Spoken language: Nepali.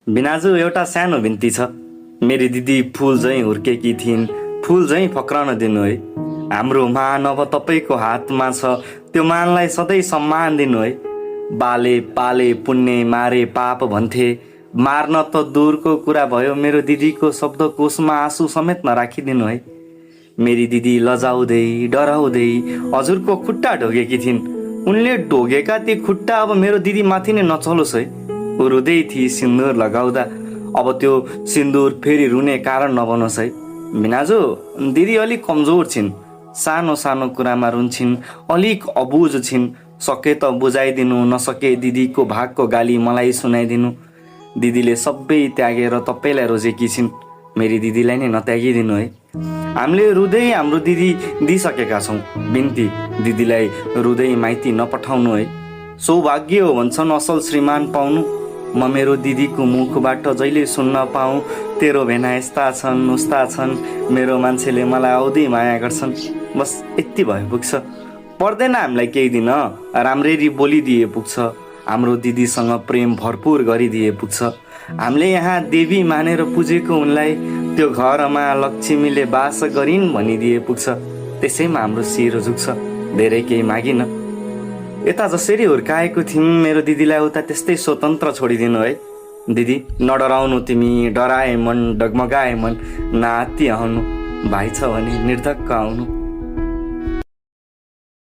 बिनाजु एउटा सानो बिन्ती छ। मेरी दिदी फुल झैँ हुर्केकी थिइन्, फुल झैँ फक्रन दिनु है। हाम्रो मान अब तपाईँको हातमा छ, त्यो मानलाई सधैँ सम्मान दिनु है। बाले पाले पुण्य मारे पाप भन्थे, मार्न त दूरको कुरा भयो, मेरो दिदीको शब्दकोशमा आँसु समेत नराखिदिनु है। मेरी दिदी लजाउँदै डराउँदै हजुरको खुट्टा ढोगेकी थिइन्। उनले ढोगेका ती खुट्टा अब मेरो दिदी माथि नै नचलोस् है। ऊ रुँदै थिए सिन्दुर लगाउँदा, अब त्यो सिन्दुर फेरि रुने कारण नबनोस् है। बिनाजु, दिदी अलिक कमजोर छिन्, सानो सानो कुरामा रुन्छन्, अलिक अबुझ छिन्। सके त बुझाइदिनु, नसके दिदीको भागको गाली मलाई सुनाइदिनु। दिदीले सबै त्यागेर तपाईँलाई रोजेकी छिन्, मेरी दिदीलाई नै नत्यागिदिनु है। हामीले रुँदै हाम्रो दिदी दिइसकेका छौँ, बिन्ती दिदीलाई रुँदै माइती नपठाउनु है। सौभाग्य हो भन्छन् असल श्रीमान पाउनु। म मेरो दिदीको मुखबाट जहिले सुन्न पाऊँ, तेरो भेना यस्ता छन् उस्ता छन्, मेरो मान्छेले मलाई आउँदै माया गर्छन्। बस यति भए पुग्छ, पर्दैन हामीलाई केही दिन, राम्ररी बोलिदिए पुग्छ। हाम्रो दिदीसँग प्रेम भरपुर गरिदिए पुग्छ। हामीले यहाँ देवी मानेर पुजेको उनलाई त्यो घरमा लक्ष्मीले बास गरिन् भनिदिए पुग्छ। त्यसैमा हाम्रो शिर झुक्छ, धेरै केही मागिन। यता जसरी हुर्काएको थियौँ मेरो दिदीलाई उता त्यस्तै स्वतन्त्र छोडिदिनु है। दिदी नडराउनु, तिमी डराए मन डगमगाए मन, नाति आउनु, भाइ छ भने निर्धक्क आउनु।